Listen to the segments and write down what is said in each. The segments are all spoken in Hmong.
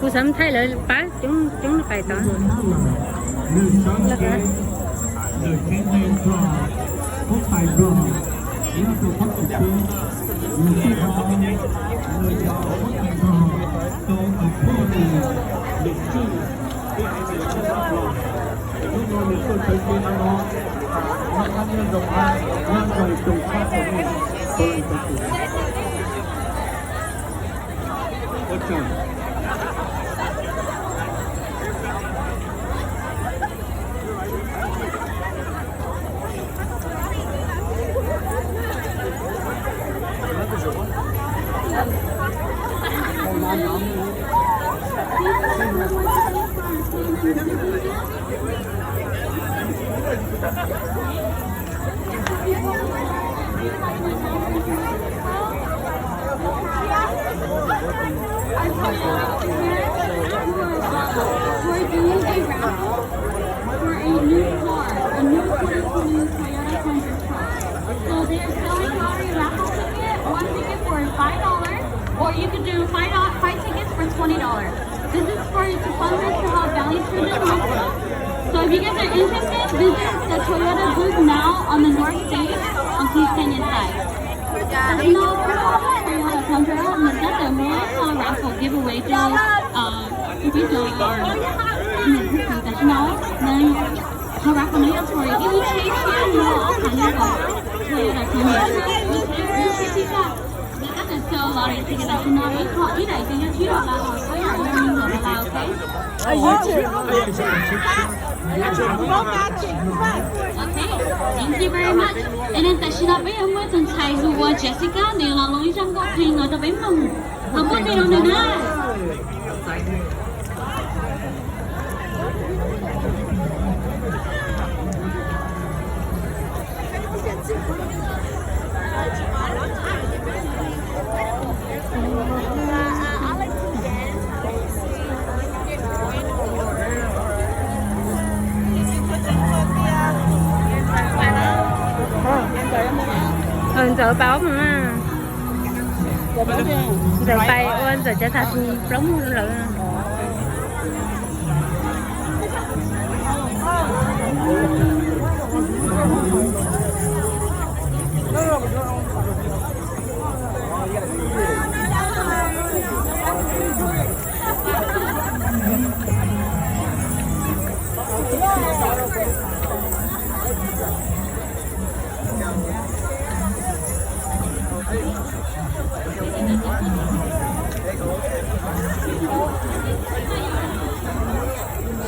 Kuv xav thaij lawv pab coob coob pais tod. We're doing a raffle for a new car, a new twenty twenty Toyota Tundra truck. So they are selling lottery raffle ticket, one ticket for five dollars, or you could do five, do- five tickets for twenty dollars. This is for to fundraise to help Valley Children's Hospital. So if you guys are interested, visit the Toyota booth now on the north stage on Please Canyon side. Tam sim no Toyota Tundra nws tab tom muab raffle giveaway rau ib cov, tam sim no nws, qhov raffle no yog for ib lub tsheb thiab nws ob phav nyiaj nkaus. Toyota Tundra, ib lub tsheb, ib lub tsheb tib tag. Nws tab tom sell lottery ticket tam sim no ib qho ib daim ces yog tsib dollar, ob daim yog nees nkaum dollar, ok. Ok, thank you very much. And then tam sim no peb yuav muaj tus ntxhais hu ua Jessica, nws los los ib zaj nkauj qhia no rau peb mloog. Ho muaj dej rau nws na. Ntxawm pais ob moos na. Ntxawm pais ua Ntxawm cov tag tus plaub moos lawm.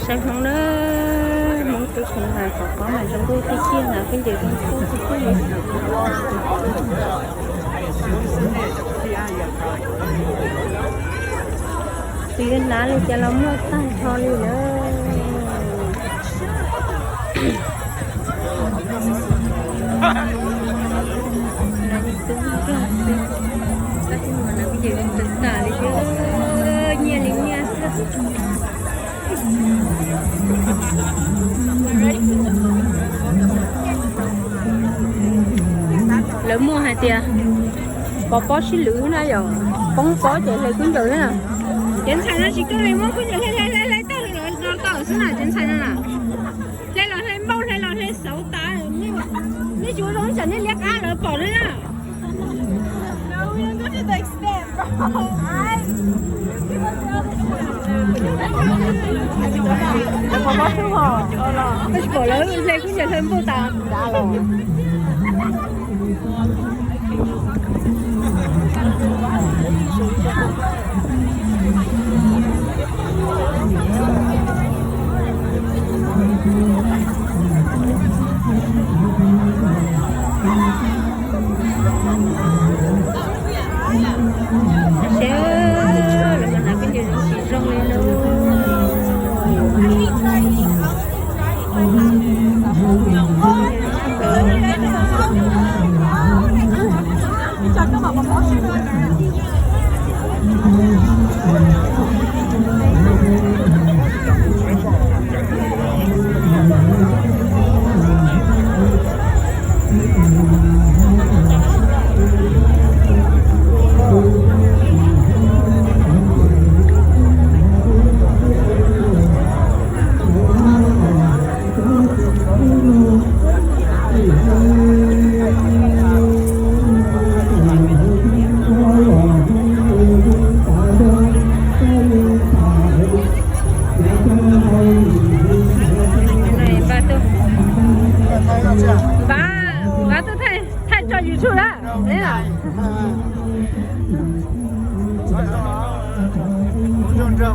Saib Hmoob na, Hmoob tub Hmoob mas qhov qub mas zoo nkauj tiag tiag na, peb ntes zoo nkauj tiag tiag li. Tus yuav hnav li cas los muaj tag nrho li na. Tab sis mas lawv kuj yeej tawm tas li thiab, nyiaj li nyiaj xwb. Lawv muaj hais tias pov pob sib lwv na yom, poob pob ces hle kub ncaws na. Cov ntxhais no tsis kawg li, muab kub ncaws hle hle hle hle tag li lawv no tawm xwb na cov ntxhais no na. Hle los hle npaum hle los hle xauv tas, nej tsis ua zoo tsam nej liab qab lawv pom li na. Tab sis pom lawv hle kub ncaws hle npaum tas nrad los. Sab sab, lawv mas hnav kub ncaws zoo tsis zoo li lauj.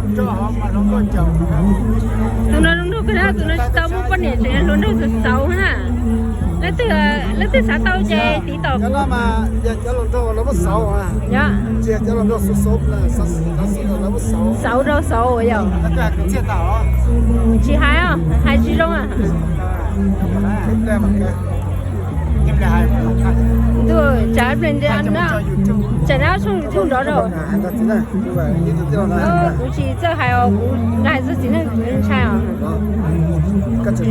Tus no zoo nraug kawg na, tus no tsis tau muaj poj niam tseem hluas nraug xauv xauv na. Leej twg, leej twg xav tau ces tiv tauj kuv. Xauv rau xauv yom. Tsis hais os, hais tsis zoo. Ntuj, tsam pliag nti, tsam nab tshooj YouTube nrov rau. Kuv tsis txawj hais os, kuv hais txog txiv neej kuv ntshai os. Yuav tsum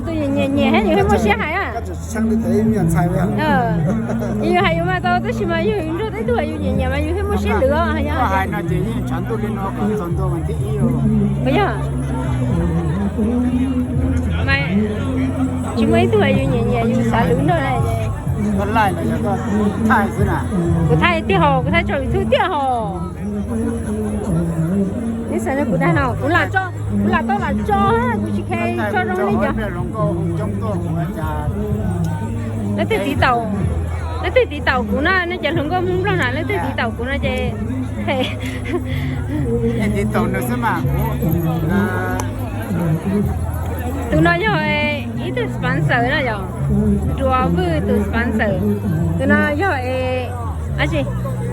tus nyiam nyiam thiab yus thiaj muaj siab hais a. Yus hais yus mas tau tab sis mas yog yus nrog tib tug yus nyiam nyiam mas yus thiaj muaj siab lwm os. Yog, tsis muaj ib tug yus nyiam nyiam yus xav lwm nrog na. Kuv thaij tiag hos, kuv thaij tso YouTube tiag hos. Neb xav nrog kuv dag no, kuv lam tso, kuv lam tau lam tso, kuv tsis khe tso zoo li cas. Leej twg tiv tauj, leej twg tiv tauj kuv na, nej cov hluas nkauj Hmoob Nplog na, leej twg tiv tauj kuv no ces tiv tauj nws xwb mas. Tus no yog ib tug sponsor na yom, Duas Vwj tus sponsor. Tus no yog es,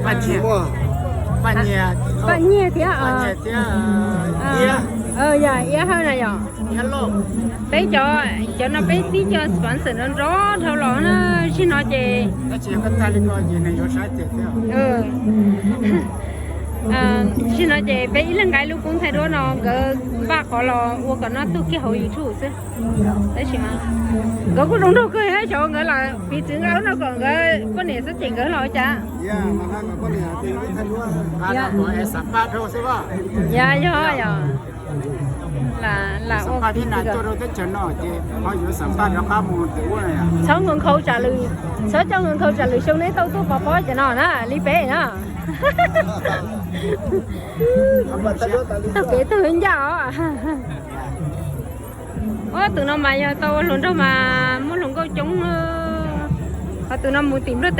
Paj Nyiag thiab, yog Iab Hawj na yom. Peb cov, cov no peb tib co sponsor nrov nrov dhau los na, zaum no ces zaum no ces peb ib leeg nqa ib lub koob thaij duab no nkawd npaj qhov los ua kom noj tuaj kiag hauv YouTube xwb. Tab sis mas nkawd kuj zoo nraug kawg thiab, xyov nkawd lam piv txwv nqa lub no kom nkawd poj niam xwb ces nkawd los ua cas. Yog, yog, yog. Lam ua piv txwv kom txhob nkhaus nkhaus tsam lwm, txhob coj nkhaus tsam lwm xyoo neb tau tuaj pov pob cov no na li peb na. Taug kev taug ncaj os. Ob tug no mas yog tau ua hluas nraug mas muaj hluas nkauj coob. Ho tus no mus tim Nplog